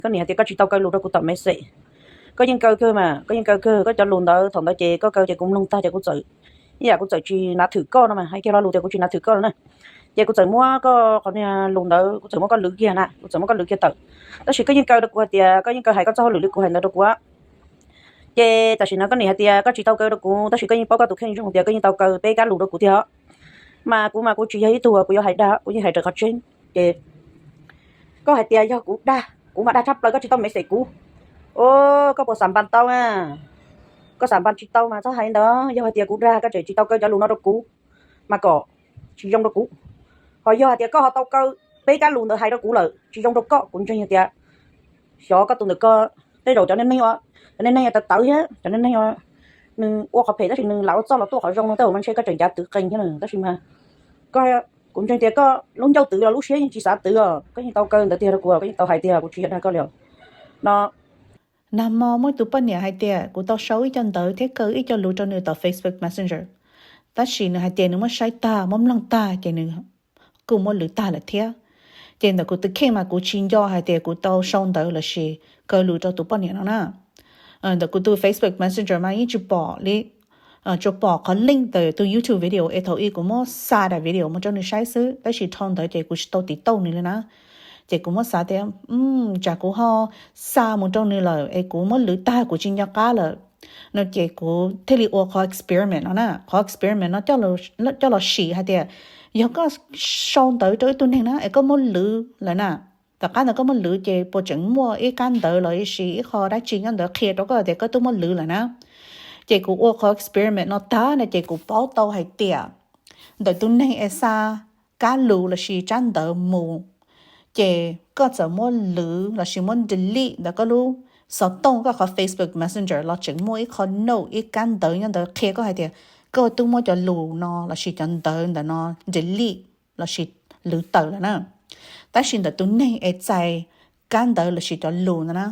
Koj niam hais tias koj tsis tau kaw lus rau kuv tom message. Koj yeej kaw kawg mas, koj yeej kaw kawg koj cov lus ntawd, thaum ntawd ces koj kaw ces kuv mloog tag ces kuv txawm, ib yam kuv txawm tsis nav thwm koj no mas, hais kiag lo lus tias kuv tsis nav thwm koj no na. Ces kuv txawm muab koj qhov niag lus ntawd, kuv txawm muab koj lwv kiag na, kuv txawm muab koj lwv kiag tawm. Tab sis koj yeej kaw rau kuv hais tias, koj yeej kaw hais koj txoj hauj lwm li kuv hais ntawd rau kuv. Ces tam sim no koj niam hais tias koj tsis tau kaw rau kuv, tab sis koj yeej paub koj tus kheej zoo tias koj yeej tau kaw peb kab lus rau kuv tiag. Mas kuv mas kuv tsis yog ib tug kuv yuav hais dag, kuv yeej hais raws qhov tseeb. Ces koj hais tias yog kuv dag, kuv mas dag tshaj plaws koj tsis tau message kuv. O, koj puas xav npas tau na? Koj xav npas tsis tau mas txhob hais ntawd. Yog hais tias kuv dag koj tseem tsis tau kaw cov lus no rau kuv, mas kom tsis zoo rau kuv. Ho yog hais tias koj ho tau kaw peb kab lus ntawd hais rau kuv lawm tsis zoo rau koj, kuv ntseeg tias xyov koj tus ntawm koj tej zaum cov neeg, cov neeg tawv tawv thiab cov neeg nws ua qhov phem tab sis nws lam ua txoj los tuaj qhov zoo no tej zaum mas ntshe koj tseem ncav twv qees thiab na. Tab sis mas koj, kuv ntseeg tias koj lub ncauj twv los lub siab yeej tsis xav twv os, koj yeej tau kaw ntawd tiag rau kuv, koj yeej tau hais tiag, kuv tsis yog dag koj li os no. Nag hmo muaj tus poj niam hais tias kuv tau sau ib co ntawv thiab kaw ib co lus rau nws tom Facebook Messenger, tab sis nws hais tias nws muab saib tag muab mloog tag ces nws kuj muab lwv tag lawm thiab. Ces ntawm kuv tus kheej mas kuv tsis nco hais tias kuv tau sau ntawv lossis kaw lus rau tus poj niam no na. Ntawm kuv tus Facebook Messenger mas yeej tsis pom li, tsuas pom qhov link ntawm tus YouTube video es thaum ub kuv muab xa daim video mus rau nws saib xwb, tab sis dhau ntawd ces kuv tsis tau tiv tauj nws li na. Ces kuv muab xav tias tsam kuv ho xa mus rau nws lawm es kuv muab lwv tag kuv tsis nco qab lawm no ces kuv thiaj li ua qhov experiment no na. Qhov experiment no coj los sim hais tias yog koj sau ntawv rau ib tug neeg na es koj muab lwv lawm na, tom qab ntawd koj muab lwv ces puas tseem muaj ib kab ntawv los sis ib qho dab tsi nyob ntawd qhia rau koj tias koj twb muab lwv lawm na. Ces kuv ua qhov experiment no tag na ces kuv paub tau hais tias ntawm tus neeg es xa kab lus lossis tsab ntawv mus, ces koj txawm muab lwv lossis muab delete ntawm koj lub xov tooj, koj qhov Facebook Messenger los tseem muaj ib qho note, ib kab ntawv nyob ntawd qhia koj hais tias koj twb muab cov lus no lossis cov ntawv ntawm no delete lossis lwv tawm lawm na. Tab sis ntawm tus neeg es txais kab ntawv lossis cov lus ntawd na,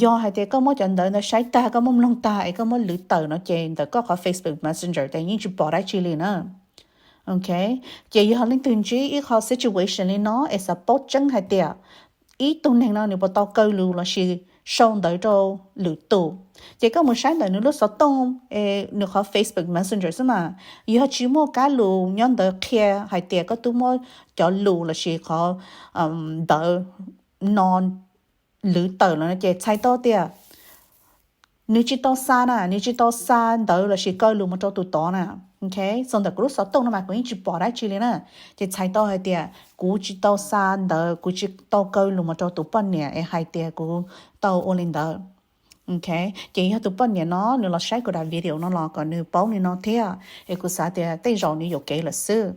yog hais tias koj muab cov ntawv ntawd saib tag, koj muab mloog tag es koj muab lwv tawm no ces ntawm koj qhov Facebook Messenger ces yeej tsis pom dab tsi li na. Ok, ces yog leej twg ntsib ib qho situation li no es xav paub tseeb hais tias ib tug neeg no nws puas tau kaw lus lossis sau ntawv rau lwm tus, ces koj mus saib ntawm nws lub xov tooj, nws qhov Facebook Messenger xwb mas, yog tsis muaj kab lus nyob ntawd qhia hais tias koj twb muab cov lus lossis qhov ntawv no lwv tawm lawm no ces txhais tau tias nws tsis tau xa na, nws tsis tau xa ntawv lossis kaw lus mus rau tus tod na. Ok, txog ntawm kuv lub xov tooj no mas kuv yeej tsis pom dab tsi li na. Ces txhais tau hais tias kuv tsis tau xa ntawv, kuv tsis tau kaw lus mus rau tus poj niam es hais tias kuv tau ua li ntawd. Ok, ces yog tus poj niam no nws los saib kuv daim video no los kom nws paub li no thiab, es kuv xav tias tej zaum nws yuam kev lawm xwb.